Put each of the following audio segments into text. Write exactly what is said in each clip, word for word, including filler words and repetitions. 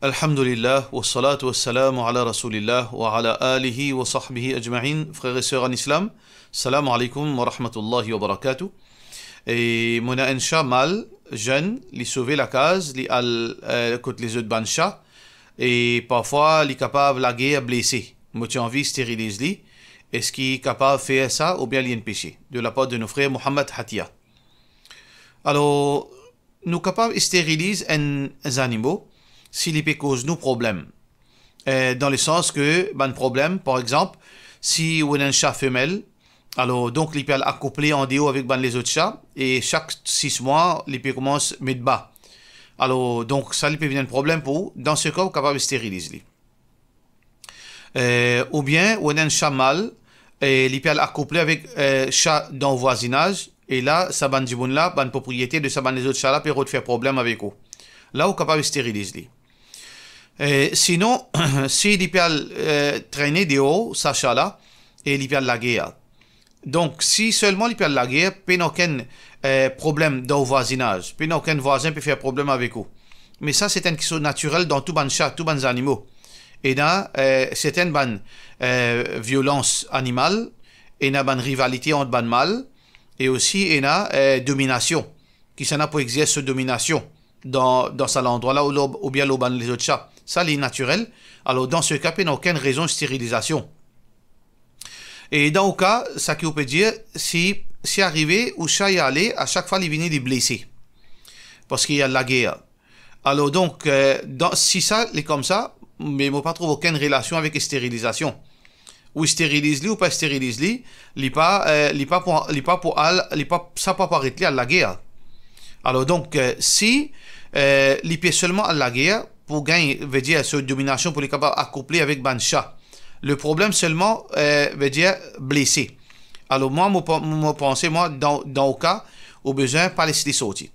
Alhamdulillah, wa salatu wa salamu ala Rasoulillah, wa ala alihi wa sahbihi ajma'in. Frer e ser an Islam, salam aleykoum wa rahmatullahi wa barakatuh. E mo ena enn sa mal, zenn, li sove lakaz, li al, eh, kot lezot bann sa, e parfwa li kapav lager blese. Mo ti anvi steriliz li. Eski kapav fer sa oubien li enn pese? De lapar de nou frer Mohammad Hatia. Alor, nou kapav steriliz enn zanimo si li pe koz nou problem. Eh, dan lesans ke bann problem, par exanp, si ou ena enn sa femel, alor, donk, li pe al akouple andeor avek bann lezot sa, e sak sis mwa, li pe koumans met ba. Alor, donk, sa, li pe vinn enn problem pou ou. Dan se ka, ou kapav steriliz li. Eh, oubien, ou ena enn sa mal, e li pe al akouple avek, eh, sa dan ou vwazinaz, e la, sa bann dimoun la, bann propriyeter de sa bann lezot sa la, pe rod fer problem avek ou. La, ou kapav steriliz li. Eh, sinon, si li pe al, eh, trene deor, sa sa la, e li pe al lager. Donk, si selman li pe al lager, pena okenn, eh, problem dan ou vwazinaz, pena okenn vwazin pe fer problem avek ou. Me sa, se enn kiksoz natirel dan tou bann sa, tou bann zanimo. Ena, eh, sertenn bann, eh, violans animal, ena bann rivalite ant bann mal, e osi ena, eh, dominasion. Kisannla pou exers so dominasion dan, dan sa landrwa la, ou lor, oubien lor bann lezot sa. Sa, li natirel. Alor, dan se ka, pena okenn rezon sterilizasion. E dan ou ka, sa ki ou pe dir, si, si arive, ou sa ale, a sak fwa li vini, li blese. Parski li al lager. Alor donk, eh, dan, si sa, li koumsa, me mo pa trouv okenn relasion avek sterilizasion. Ou steriliz li, ou pa steriliz li, li pa, eh, li pa pou, li pa pou al, li pa, sa pa pou aret li al lager. Alor donk, eh, si, eh, li pe selman al lager pou gagn, vedir, so dominasion pou li kapav akouple avek bann sa. Le problem selman, eh, vedir, blese. Alor mwa, mo pa-, mo panse, mwa, dan, dan ou ka, ou bizin pa les li sorti.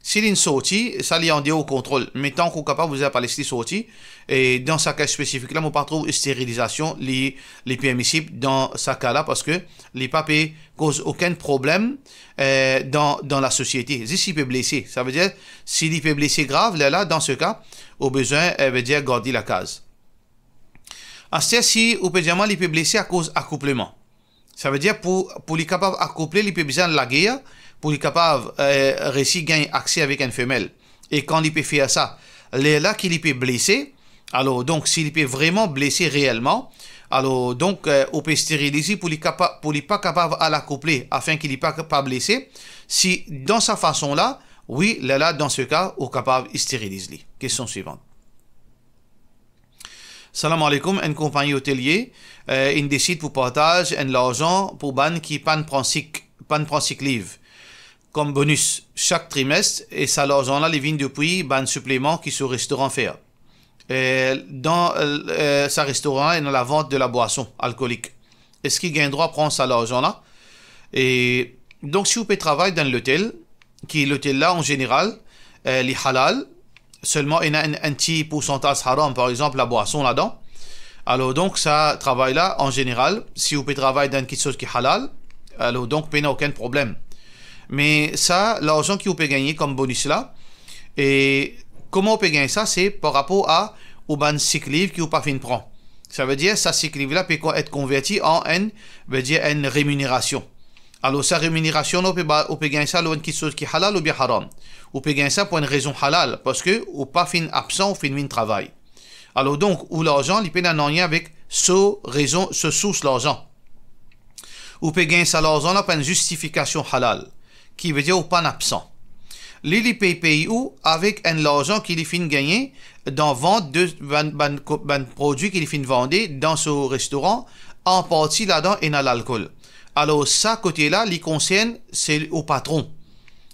Si linn sorti, sa li andeor ou kontrol. Me tan ki ou kapav, ou bizin pa les li sorti. E dan sa ka spesifik la, mo pa trouv sterilizasion, li, li permisib dan sa ka la, parski li pa pe koz okenn problem, eh, dan, dan lasosiete. Zis li pe blese. Savedir, si li pe blese grav, lerla, dan se ka, ou bizin, eh, vedir, gard li lakaz. Aster, si ou pe dir mwa, li pe blese akoz akoupleman. Savedir pou, pou li kapav akouple, li pe bizin lager, pou li kapav, eh, resi gagn akse avek enn femel. E kan li pe fer sa, lerla ki li pe blese, alor, donk, si li pe vreman blese reelman, alor, donk, eh, ou pe steriliz li pou li kapa-, pou li pa kapav al akouple, afin ki li pa, pa blese. Si dan sa fason la, wi, lerla, dan se ka, ou kapav steriliz li. Kestion swivan. Salam aleykoum, enn konpagni otelie, eh, inn desid pou partaz enn larzan pou bann ki pa'nn pran sik, pa'nn pran sik leave kom bonis sak trimes, e sa larzan la, li vinn depi bann sipleman ki so restoran fer. Eh, dan, eh, sa restoran, ena lavant de labwason alkolik. Eski gagn drwa pran sa larzan la? E donk, si ou pe travay dan lotel, ki lotel la, an zeneral, eh, li halal, selman ena enn, enn ti poursantaz haram, par exanp, labwason ladan. Alor, donk, sa travay la, an zeneral, si ou pe travay dan kiksoz ki halal, alor, donk, pena okenn problem. Me sa, larzan ki ou pe gagne kom bonis la, e kouma ou pe gagn sa, se par rapor a ou bann sik leave ki ou pa finn pran. Savedir, sa sik leave la pe kon-, et konverti an enn, vedir enn reminerasion. Alor, sa reminerasion la, ou pe ba-, ou pe gagn sa lor enn kiksoz ki halal oubien haram. Ou pe gagn sa pou enn rezon halal, parski ou pa finn absan, ou finn vinn travay. Alor donk, ou larzan, li pena nanye avek so rezon, so sours larzan. Ou pe gagn sa larzan la par enn zistifikasion halal, ki vedir ou pa'nn absan. Li, li pe pey ou avek enn larzan ki li finn gagne dan vant de bann, bann ko-, bann prodwi ki li finn vande dan so restoran, an parti ladan ena lalkol. Alor, sa kote la, li konsern, se ou patron.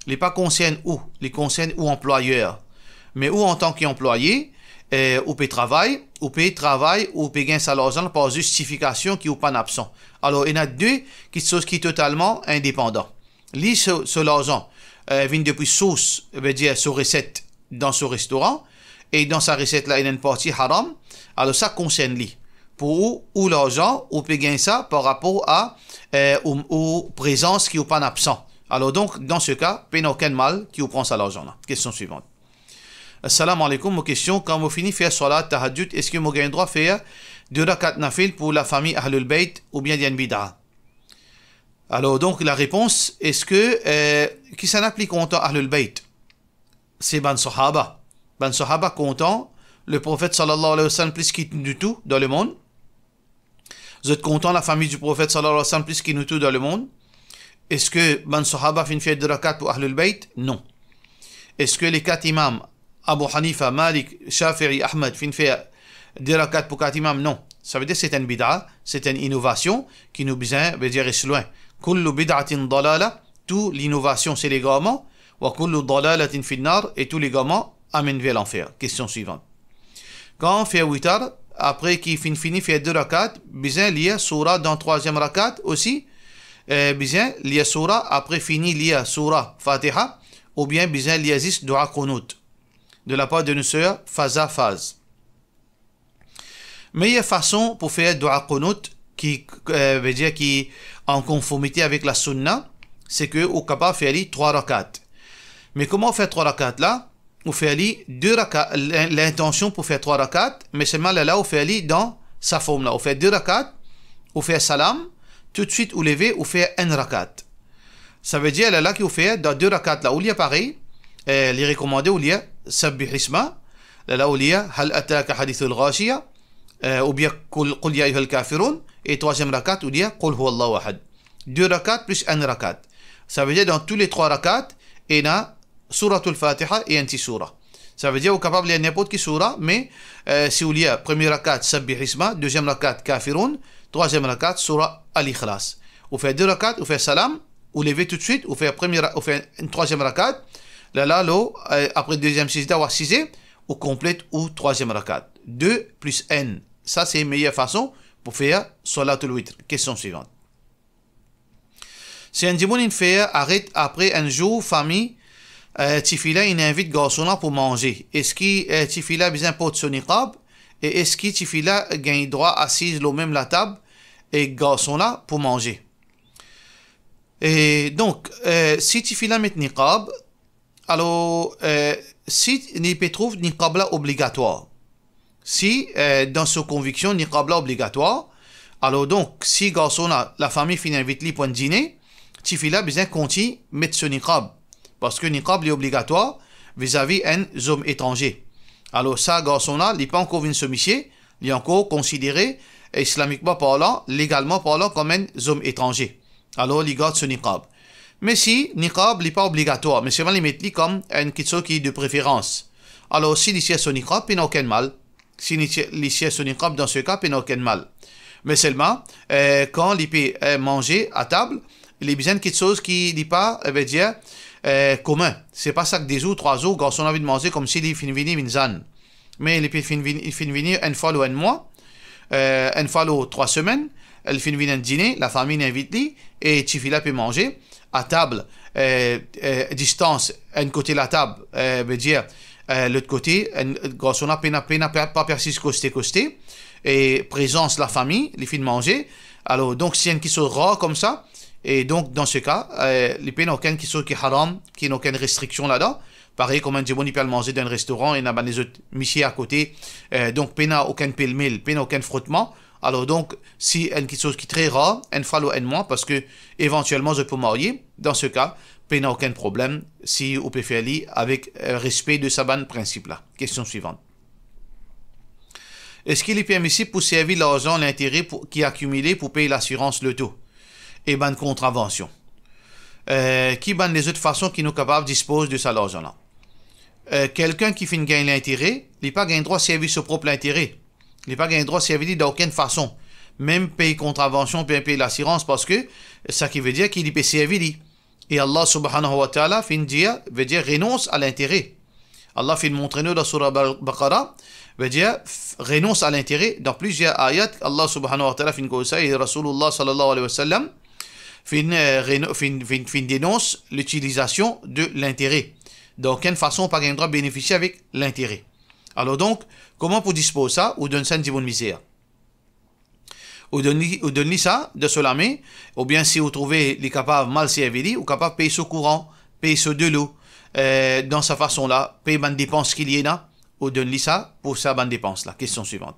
Li pa konsern ou, li konsern ou anplwayer. Me ou, antan ki anplwaye, eh, ou pe travay, ou pe travay, ou pe gagn sa larzan par zistifikasion ki ou pa'nn absan. Alor, ena de kiksoz ki totalman indepandan. Li, so, so larzan, eh, vinn depi sours, vedir so reset dan so restoran, e dan sa reset la, ena enn parti haram, alor sa konsern li. Pou ou, ou larzan, ou pe gagn sa par rapor a, eh, ou, ou prezans ki ou pa'nn absan. Alor donk, dan se ka, pena okenn mal ki ou pran sa larzan la. Kestion swivan. Assalamu alaikum, mo kestion, kan mo fini fer swalat tahajjud, eski mo gagn drwa fer de rakat nafil pou lafami Ahlul Bayt oubien li enn bid'a? Alor, donk, larepons, eski, eh, kisannla pli kontan Ahlul Bayt? Se bann sahaba. Bann sahaba kontan Leprofet sallallahu alayhi wa sallam plis ki nou tou dan lemond. Zot kontan lafami di Profet sallallahu alayhi wa sallam plis ki nou tou dan lemond. Eski bann sahaba finn fer de rakat pou Ahlul Bayt? Non. Eski le kat imam, Abu Hanifa, Malik, Shafi'i, Ahmad, finn fer de rakat pou kat imam? Non. Savedir se enn bid'a, se enn inovasion ki nou bizin, vedir, res lwin. Kullu bid'atin dalala, tou linovasion se legarman, wa kullu dalalatin fin nar, e tou legarman amenn ver lanfer. Kestion swivan. Kan fer witar, apre ki finn fini fer de rakat, bizin lir soura dan trwaziem rakat osi? Eh, bizin lir soura apre fini lir soura Fatiha, oubien bizin lir zis doua qunut? De lapar de nou ser Faza Faz. Meyer fason pou fer doua qunut ki, eh, vedir ki an konformite avek la sunna, se ki ou kapav fer li trwa rakat. Me kouma ou fer trwa rakat la? Ou fer li de raka-, lin-, lintansion pou fer trwa rakat, me selman lerla ou fer li dan sa form la. Ou fer de rakat, ou fer salam, toutswit ou leve, ou fer enn rakat. Savedir lerla ki ou fer dan de rakat la, ou lir parey, eh, li rekomande ou lir Sabbih Isma, lerla ou lir Hal Ataka Hadithul Ghashiya, eh, oubien Qul, Qul Ya Ayyuhal Kafirun, e trwaziem rakat ou lir Qul Huwallahu Ahad. De rakat plis enn rakat. Savedir dan tou le trwa rakat, ena Souratul Fatiha e enn ti soura. Savedir ou kapav lir ninport ki soura, me, eh, si ou lir premie rakat Sabbih Isma, deziem rakat Kafirun, trwaziem rakat soura Al-Ikhlas. Ou fer de rakat, ou fer salam, ou leve toutswit, ou fer premie ra-, ou fer enn trwaziem rakat, lerla lor, eh, apre deziem sijda ou asize, ou konplet ou trwaziem rakat. De plis enn. Sa se meyer fason pou fer swalatul witr. Kestion swivan. Si enn dimoun inn fer aret apre enn zour fami, eh, tifi la inn invit garson la pou manze, eski, eh, tifi la bizin port so niqab? E eski tifi la gagn drwa asiz lor mem latab ek garson la pou manze? E donk, eh, si tifi la met niqab, alor, eh, si li pe trouv niqab la obligatwar, si, eh, dan so konviksion niqab la obligatwar, alor donk, si garson la, lafami finn invit li pou enn dine, tifi la bizin kontign met so niqab, parski niqab li obligatwar vizavi enn zom etranze. Alor sa garson la, li pa ankor vinn so misie, li ankor konsidere islamikman parlan, legalman parlan, kom enn zom etranze. Alor li gard so niqab. Me si niqab li pa obligatwar, me selman li met li kom enn kiksoz ki de preferans, alor si li tir so niqab, pena okenn mal. Si li tir, li tir so niqab, dan se ka, pena okenn mal. Me selman, eh, kan li pe, eh, manze atab, li bizin kiksoz ki li pa, eh, vedir, eh, komin. Se pa sak de zour, trwa zour, garson la vinn manze koumsi li finn vini, vinn zann. Me li pe finn vini, finn vini enn fwa lor enn mwa, eh, enn fwa lor trwa semenn, li finn vinn enn dine, lafami inn invit li, e tifi la pe manze atab, eh, eh, distans, enn kote latab, eh, vedir, eh, lot kote, enn, garson la pena, pena, pa, pa pe asiz koste koste, e prezans lafami, li finn manze. Alor, donk, si enn kiksoz rar koumsa, e donk, dan se ka, eh, li pena okenn kiksoz ki haram, ki ena okenn restriksion ladan, parey kouma enn dimoun li pe al manze dan enn restoran, ena bann lezot misie akote, eh, donk pena okenn pelmel, pena okenn frotman. Alor donk, si enn kiksoz ki tre rar, enn fwa lor enn mwa, parski evantielman zot pou marye, dan se ka, pena okenn problem si ou pe fer li avek, eh, respe de sa bann prinsip la. Kestion swivan. Eski li permisib pou servi larzan lintere pou, ki akimile pou pey lasirans loto e bann kontravansion? Eh, ki bann lezot fason ki nou kapav dispoz de sa larzan la? Eh, kelkenn ki finn gagn lintere, li pa gagn drwa servi so prop lintere. Li pa gagn drwa servi li dan okenn fason. Mem pey kontravansion, mem pey lasirans, parski sa ki vedir ki li pe servi li. E Allah subhanahu wa ta'ala finn dir, vedir renons a lintere. Allah finn montre nou dan soura Ba-, Baqara, vedir f-, renons a lintere. Dan plizier ayat, Allah subhanahu wa ta'ala finn koz sa, e Rasoulullah sallallahu alayhi wa sallam finn, eh, reno-, finn, finn, finn denons litilizasion de lintere. Dan okenn fason, ou pa gagn drwa benefisie avek lintere. Alor donk, kouma pou dispoz sa? Ou donn sa enn dimoun mizer. Ou donn li, ou donn li sa dan so lame, oubien si ou trouve li kapav mal servi li, ou kapav pey so kouran, pey so delo, eh, dan sa fason la, pey bann depans ki li ena, ou donn li sa pou sa bann depans la. Kestion swivant.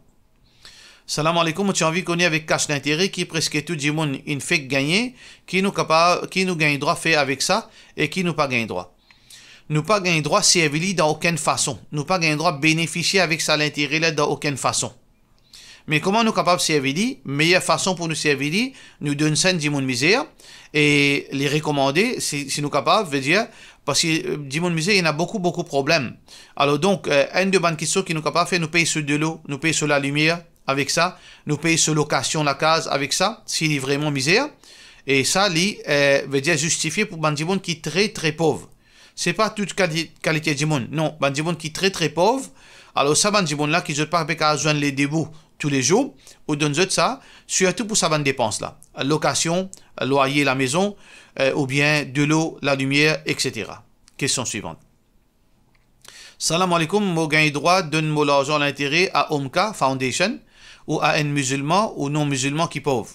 Salam aleykoum, mo ti anvi kone avek kas lintere ki preske tou dimoun inn fek gagne, ki nou kapav, ki nou gagn drwa fer avek sa e ki nou pa gagn drwa. Nou pa gagn drwa servi li dan okenn fason. Nou pa gagn drwa benefisie avek sa lintere la dan okenn fason. Me kouma nou kapav servi li? Meyer fason pou nou servi li, nou donn sa enn dimoun mizer, e li rekomande, si, si nou kapav, vedir, parski, eh, dimoun mizer, ena boukou, boukou problem. Alor donk, eh, enn de bann kistion ki nou kapav fer, nou pey so delo, nou pey so lalimier avek sa, nou pey so lokasion lakaz avek sa, si li vreman mizer. E sa, li, eh, vedir zistifie pou bann dimoun ki tre, tre pov. Se pa tou kali-, kalite dimoun. Non, bann dimoun ki tre, tre pov. Alor sa bann dimoun la ki zot pa pe kapav zwenn ledebou toulezour, ou donn zot sa, sirtou pou sa bann depans la. Lokasion, lwaye lamezon, eh, oubien delo, lalimier, etsetera. Kestion swivant. Salam aleykoum, mo gagn drwa donn mo larzan lintere a Omka Foundation ou a enn mizilman ou non mizilman ki pov?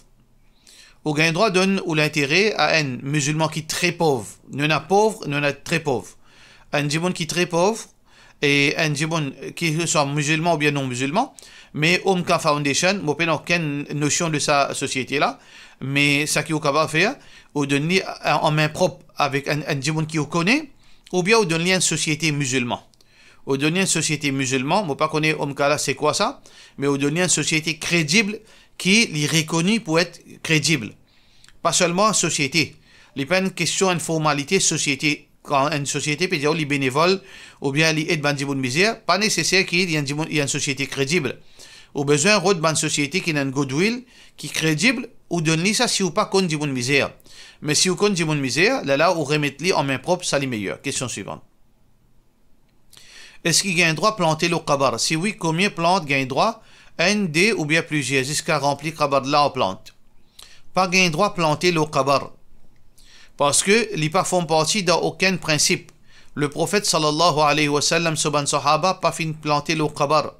Ou gagn drwa donn ou lintere a enn mizilman ki tre pov. Nou ena pov, nou ena tre pov. Enn dimoun ki tre pov, e enn dimoun ki swa mizilman oubien non mizilman, me Omka Foundation, mo pena okenn nosion de sa sosiete la, me seki ou kapav fer, ou donn li an, an min prop avek enn, enn dimoun ki ou kone, oubien ou donn li enn sosiete mizilman. Ou donn li enn sosiete mizilman, mo pa kone Omka la se kwa sa, me ou donn li enn sosiete kredib ki li rekoni pou et kredib. Pa selman sosiete. Li pa enn kestion, enn formalite sosiete. Kan enn sosiete pe dir ou li benevol, oubien li ed bann dimoun mizer, pa neseser ki li enn dimoun, li enn sosiete kredib. Ou bizin rod bann sosiete ki ena enn goodwill, ki kredib, ou donn li sa si ou pa konn dimoun mizer. Me si ou konn dimoun mizer, lerla ou remet li an min prop, sa li meyer. Kestion swivant. Eski gagn drwa plante lor kabar? Si wi, komie plant gagn drwa? Enn, de oubien plizier, ziska ranpli kabar la ar plant? Pa gagn drwa plante lor kabar, parski li pa form parti dan okenn prinsip. Leprofet sallallahu alayhi wa sallam, so bann sahaba pa finn plante lor kabar.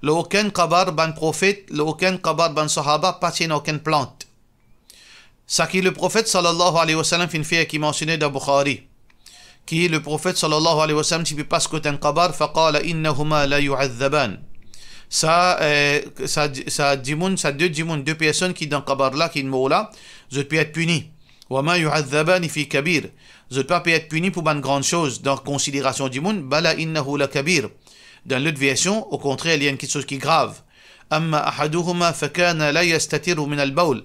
Lor okenn kabar bann profet, lor okenn kabar bann sahaba pa ti ena okenn plant. Seki Leprofet sallallahu alayhi wa sallam finn fer ki mansione dan Bukhari, ki Leprofet sallallahu alayhi wa sallam ti pe pas kot enn kabar, faqala innahuma la yu'adhaban. Sa, eh, sa, sa dimoun, sa de dimoun, de personn ki dan kabar la, ki mor la, zot pe et pini. Wa ma yu'adhabani fi kabir. Zot pa pe et pini pou bann gran soz dan konsiderasion dimoun, bala innahu la kabir. Dan lot version, okontrer, li enn kiksoz ki grav. Amma ahaduhuma fakana la yastatiru min al-bawl.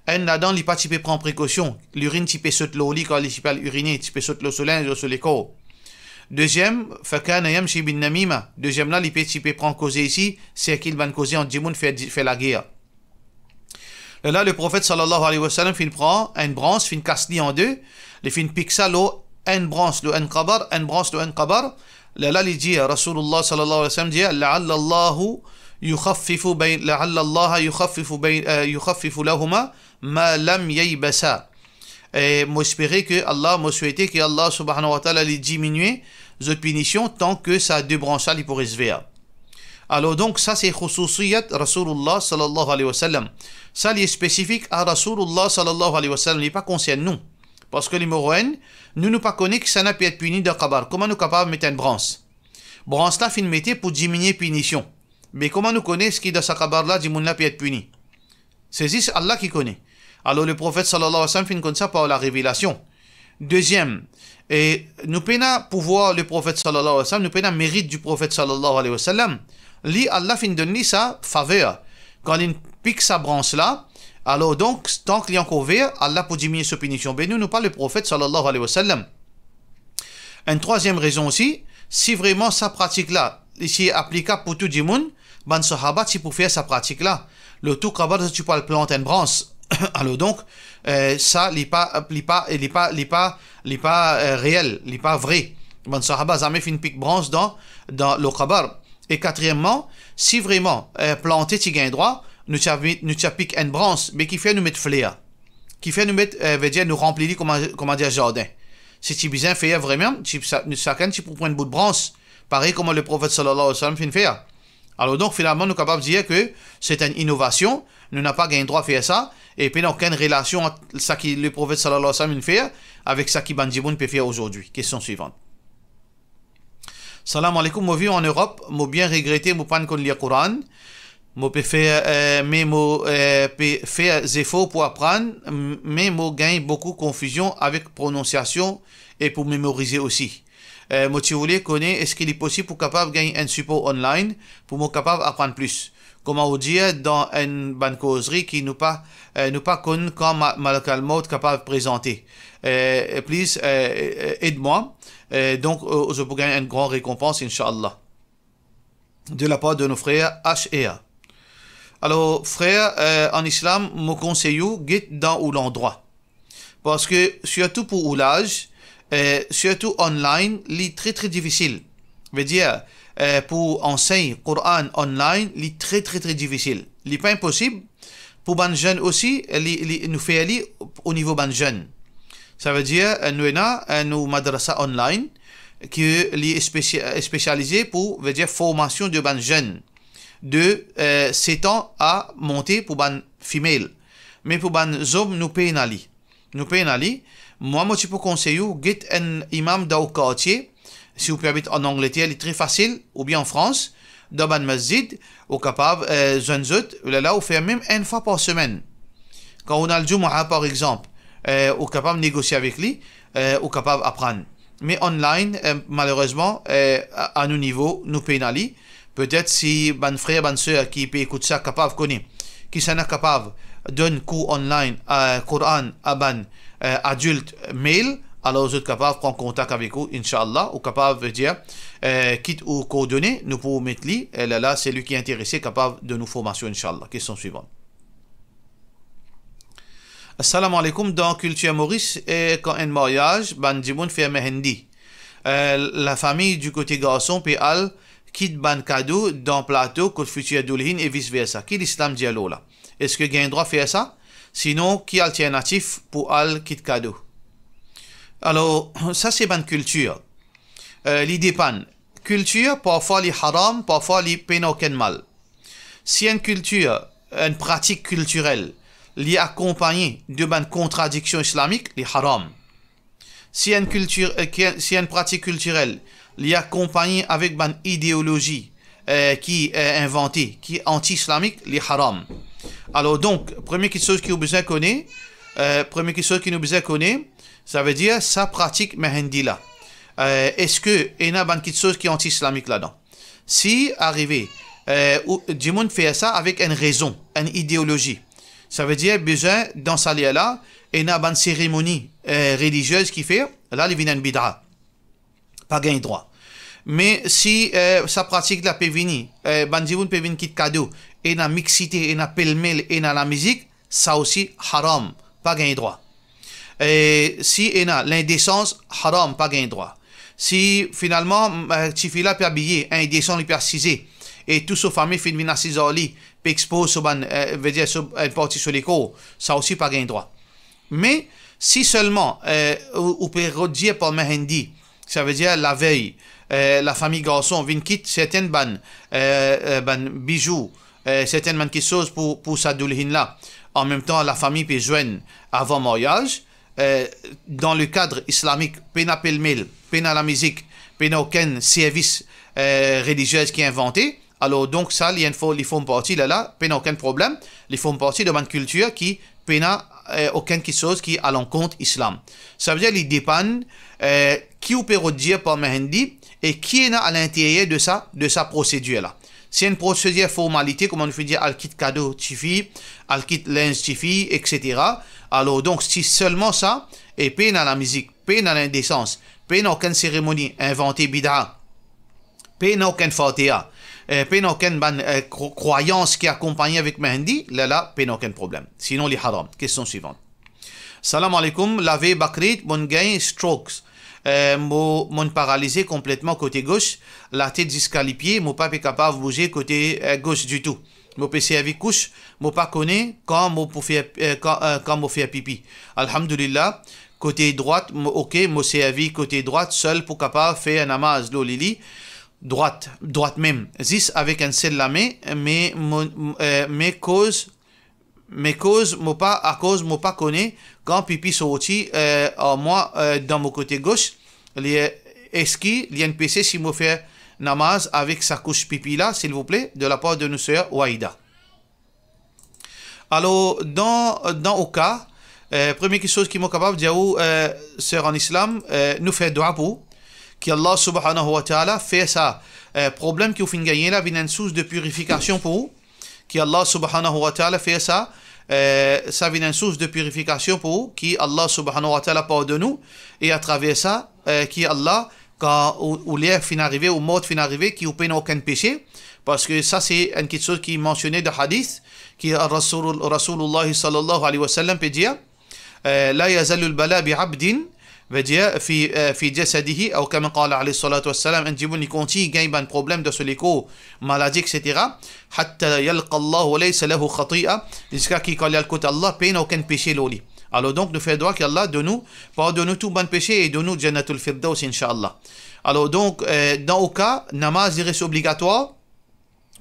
Enn ladan, li pa ti pe pran prekosion. Lirinn ti pe sot lor li kan li ti pe al irine, ti pe sot lor so linz, lor so lekor. Deziem, fakana yamshi bin namima. Deziem la, li pe ti pe pran koze isi, sirkil bann koze ant dimoun, fer di-, fer lager. Lerla Leprofet sallallahu alayhi wa sallam finn pran enn brans, finn kas li an de, li finn pik sa lor enn brans lor enn kabar, enn brans lor enn kabar. Lerla li dir, Rasoulullah sallallahu alayhi wa sallam dir, "La'alla Allahu yukhaffifu bay-, la'alla Allaha yukhaffifu bay-, eh, yukhaffifu lahuma ma lam yaybasa." E mo espere ki Allah, mo swete ki Allah subhanahu wa ta'ala li diminie zot pinision tan ki sa de brans la li pou res ver. Alor donk, sa se khususiyat Rasoulullah sallallahu alayhi wa sallam. Sa li spesifik a Rasoulullah sallallahu alayhi wa sallam, li pa konsern nou. Parski limero enn, nou, nou pa kone kisannla pe et pini dan kabar. Kouma nou kapav met enn brans? Brans la finn mete pou diminie pinision. Me kouma nou kone eski dan sa kabar la dimoun la pe et pini? Se zis Allah ki kone. Alor Leprofet sallallahu alayhi wa sallam finn konn sa par larevelasion. Deziem, e nou pena pouvwar Leprofet sallallahu alayhi wa sallam, nou pena merit di Profet sallallahu alayhi wa sallam. Li, Allah finn donn li sa faver. Kan li pik sa brans la, alor donk, tan ki li ankor ver, Allah pou diminie so pinision. Be nou, nou pa Leprofet sallallahu alayhi wa sallam. Enn trwaziem rezon osi, si vreman sa pratik la, li ti aplikab pou tou dimoun, bann sahaba ti pou fer sa pratik la. Lor tou kabar zot ti pou al plant enn brans. Alor donk, eh, sa li pa, li pa, li pa, li pa, li pa, eh, reel, li pa vre. Bann sahaba zame finn pik brans dan, dan lor kabar. E katriemman, si vreman, eh, plante ti gagn drwa, nou ti a, nou ti a pik enn brans, be kifer nou met fler? Kifer nou met, eh, vedir nou ranpli li kouma, kouma dir zardin? Si ti bizin fer vreman, ti, sa, sakenn ti pou pran enn bout brans, parey kouma Leprofet sallallahu alayhi wa sallam finn fer. Alor donk, finalman, nou kapav dir ke se enn inovasion, nou napa gagn drwa fer sa, e pena okenn relasion ant sa ki Leprofet sallallahu alayhi wa sallam inn fer avek sa ki bann dimoun pe fer azordi. Kestion swivan. Salam aleykoum, mo viv an Erop, mo bien regrete mo pann konn lir Koran. Mo pe fer, eh, me mo, eh, pe fer zefor pou aprann, m-, me mo gagn boukou konfizion avek prononsiasion e pou memorize osi. Eh, mo ti oule kone eski li posib pou kapav gagn enn sipor online pou mo kapav aprann plis. Kouma ou dir dan enn bann kozri ki nou pa, eh, nou pa konn kan ma-, Malakal Mot kapav prezante. Eh, please, eh, eh, ed mwa. Eh, donk, eh, zot pou gagn enn gran rekonpans, inshallah. De la par de nou frer H R. Alor, frer, eh, an islam, mo konsey ou, get dan ou landrwa. Parski, sirtou pou ou laz, eh, sirtou online, li tre, tre difisil. Vedir, eh, pou ansegn Koran online, li tre, tre, tre difisil. Li pa inposib, pou bann zenn osi, li, li, nou fer li o nivo bann zenn. Savedir, eh, nou ena, eh, nou madrasa online, ki li espesi-, espesialize pou, vedir, formasion de bann zenn de, eh, set an a monte pou bann fimel. Me pou bann zom, nou pena li. Nou pena li. Mwa, mo ti pou konsey ou, get enn imam dan ou kartie. Si ou pe abit an Angleter, li tre fasil, oubien an Frans, dan bann masjid, ou kapav, eh, zwenn zot, lerla ou fer mem enn fwa par semenn. Kan ou al Jumaa, par exanp, eh, ou kapav negosie avek li, eh, ou kapav aprann. Me online, eh, malerezman, eh, a, a nou nivo, nou pena li. Petet si bann frer, bann ser ki pe ekout sa kapav kone kisannla kapav donn kour online, eh, Koran a bann, eh, adilt male, alor zot kapav pran kontak avek ou, inshallah, ou kapav, vedir, eh, kit ou kordone, nou pou met li, eh, lerla, selwi ki interese kapav donn ou formasion, inshallah. Kestion swivan. Assalamu alaikum. Dan kiltir Moris, eh, kan enn maryaz, bann dimoun fer mehendi. Eh, lafami di kote garson pe al kit bann kado dan plato kot fitir doulhin e vis versa. Ki lislam dir lor la? Eski gagn drwa fer sa? Sinon, ki alternatif pou al kit kado? Alor, sa se bann kiltir. Eh, li depann. Kiltir, parfwa li haram, parfwa li pena okenn mal. Si enn kiltir, enn pratik kiltirel, li akonpagne de bann kontradiksion islamik, li haram. Si enn kiltir, eh, ki, si enn pratik kiltirel, li akonpagne avek bann ideolozi, eh, ki, eh, invante, ki anti-islamik, li haram. Alor donk, premie kiksoz ki ou bizin kone, eh, premie kiksoz ki nou bizin kone, savedir sa pratik mehendi la. Eh, eski ena bann kiksoz ki anti-islamik ladan? Si arive, eh, ou, dimoun fer sa avek enn rezon, enn ideolozi, savedir bizin, dan sa ler la, ena bann seremoni, eh, reliziez ki fer, la li vinn enn bida. Pa gagn drwa. Me si, eh, sa pratik la pe vini, eh, bann dimoun pe vinn kit kado, ena miksite, ena pelmel, ena lamizik, sa osi haram, pa gagn drwa. E si ena lindesans, haram, pa gagn drwa. Si finalman, eh, tifi la pe abiye indesan, li pe asize, e tou so fami finn vinn asiz ar li, pe expoz so bann, eh, vedir so, enn parti so lekor, sa osi pa gagn drwa. Me si selman, eh, ou, ou pe rod dir par mehendi, savedir lavey, eh, lafami garson vinn kit sertenn bann, eh, eh, bann bizou, eh, sertenn bann kiksoz pou, pou sa doulhin la. Anmemtan, lafami pe zwenn avan maryaz, eh, dan lekad islamik, pena pelmel, pena lamizik, pena okenn servis, eh, reliziez ki invante, alor donk sa, li enn fo-, li form parti, lerla, pena okenn problem, li form parti de bann kiltir ki pena, eh, okenn kiksoz ki alankont islam. Savedir li depann, eh, ki ou pe rod dir par mehendi e ki ena alinteryer de sa, de sa prosedir la. Si enn prosedir formalite, kouma nou finn dir, al kit kado tifi, al kit linz tifi, et cetera. Alor donk, si selman sa, e pena lamizik, pena lindesans, pena okenn seremoni invante bida, pena okenn fatea, eh, pena okenn bann, eh, kro-, krwayans ki akonpagne avek mehendi, lerla pena okenn problem. Sinon, li haram. Kestion swivan. Salam alaikum, lavey Bakrid, monn gagn strokes. Eh, mo, monn paralize konpletman kote gos, latet ziska lipie, mo pa pe kapav bouze kote, eh, gos ditou. Mo pe servi kous, mo pa kone kan mo pou fer, eh, kan, eh, kan mo fer pipi. Alhamdulillah, kote drwat, mo, ok, mo servi kote drwat sel pou kapav fer namaz lor lili. drwat, drwat mem, zis avek enn sel lame, me mo, eh, me koz, me koz mo pa, akoz mo pa kone kan pipi sorti, eh, ar mwa, eh, dan mo kote gos, li, eski li enn pese si mo fer namaz avek sa kous pipi la, silvouple, de lapar de nou ser Waida. Alor, dan, dan ou ka, eh, premie kiksoz ki mo kapav dir ou, eh, ser an Islam, eh, nou fer dwa pou ou, ki Allah subhanahu wa ta'ala fer sa, eh, problem ki ou finn gagne la vinn enn sours de pirifikasion pou ou, ki Allah subhanahu wa ta'ala fer sa, eh, sa vinn enn sours de pirifikasion pou ou, ki Allah subhanahu wa ta'ala pardonn ou, e atraver sa, eh, ki Allah, kan ou, ou ler finn arive, ou mor finn arive, ki ou pena okenn pese, parski sa se enn kiksoz ki mansione dan hadith, ki Rasoul, Rasoulullah sallallahu alayhi wa sallam pe dir, eh, "La yazalul bala bi abdin", vedir, fi, eh, fi jasadihi, aw kama qala alayhi salatu wassalam, enn dimoun li kontign gagn bann problem dan so lekor, maladi, et cetera, "hatta yalqa Allah wa laysa lahu khati'a", ziska ki kan li al kot Allah, pena okenn pese lor li. Alor donk, nou fer dwa ki Allah donn nou, pardonn nou tou bann pese e donn nou Jannatul Firdaus, inshallah. Alor donk, eh, dan ou ka, namaz li res obligatwar,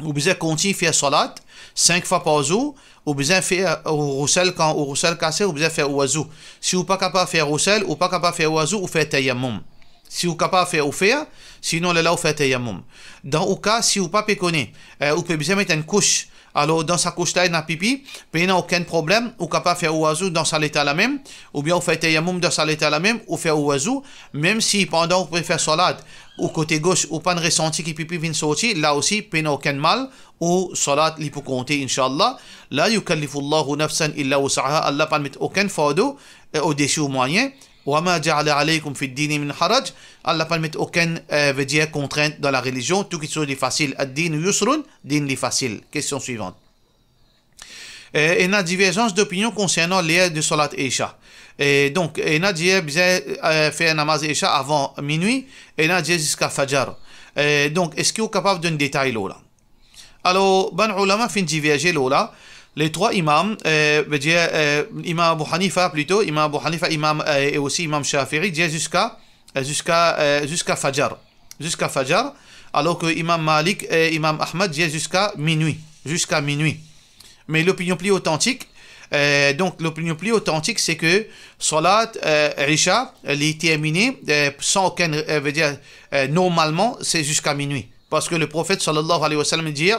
ou bizin kontign fer salat sink fwa par zour, ou bizin fer ou rousel, kan ou rousel kase, ou bizin fer ou wazou. Si ou pa kapav fer rousel, ou pa kapav fer wazou, ou fer tayammoum. Si ou kapav fer, ou fer, sinon lerla ou fer tayammoum. Dan ou ka, si ou pa pe kone, eh, ou pe bizin met enn kous, alor dan sa kous la ena pipi, pena okenn problem, ou kapav fer ou wazou dan sa leta la mem, oubien ou fer tayammoum dan sa leta la mem, ou fer ou wazou, mem si pandan ou pe fer salat, ou kote gos, ou pa'nn resanti ki pipi vinn sorti, la osi, pena okenn mal, ou salat li pou konte, inshallah. La yukallifullahu nafsan illa wus'aha, Allah pa'nn met okenn fardo, eh, odesi ou mwayin. Wa ma ja'ala alaykum fid dini min haraj, Allah pa'nn met okenn, eh, vedir kontrint dan la relizion, tou kiksoz li fasil. Ad-dinu yusrun, din li fasil. Kestion swivant. Eh, ena diverzans dopinion konsernan ler de salat Isha. Eh, donk, ena dir bizin, eh, fer namaz Isha avan minwi, ena dir ziska fajar. Eh, donk, eski ou kapav donn detay lor la? Alor, bann oulama finn diverze lor la. Le trwa imam, eh, vedir, eh, Imam Abu Hanifa plito, Imam Abu Hanifa, imam, eh, e osi Imam Shafi'i, dir ziska, eh, ziska, eh, ziska fajar. Ziska fajar, alor ki Imam Malik e Imam Ahmad dir ziska minwi, ziska minwi. Me lopinion pli otantik, eh, donk lopinion pli otantik, se ki salat, eh, Isha, eh, li termine, eh, san okenn, eh, vedir, eh, normalman, se ziska minwi. Parski le Profet sallallahu alayhi wa sallam dir,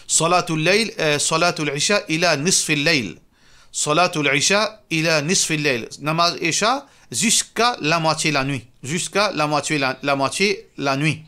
"Salatul layl, eh, salatul Isha ila nisfil layl." Salatul Isha ila nisfil layl. Namaz Isha ziska lamwatie lanwit. Ziska lamwatie la-, lamwatie lanwit.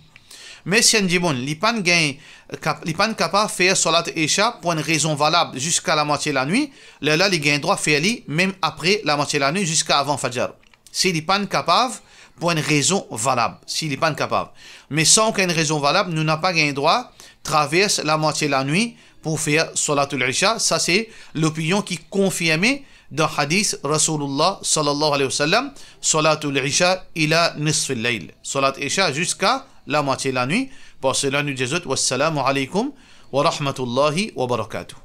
Me si enn dimoun, li pa'nn gagn, kap-, li pa'nn kapav fer salat Isha pou enn rezon valab ziska lamwatie lanwit, lerla li gagn drwa fer li mem apre lamwatie lanwit ziska avan fajar. Si li pa'nn kapav, pou enn rezon valab, si li pa'nn kapav. Me san okenn rezon valab, nou napa gagn drwa travers lamwatie lanwit pou fer salatul Isha. Sa se lopinion ki konfirme dan hadis Rasoulullah sallallahu alayhi wa sallam, "Salatul Isha ila nisfil layl." Salat Isha ziska lamwatie lanwit. Par sela, nou dir zot, wassalamu alaykum wa rahmatullahi wa barakatuh.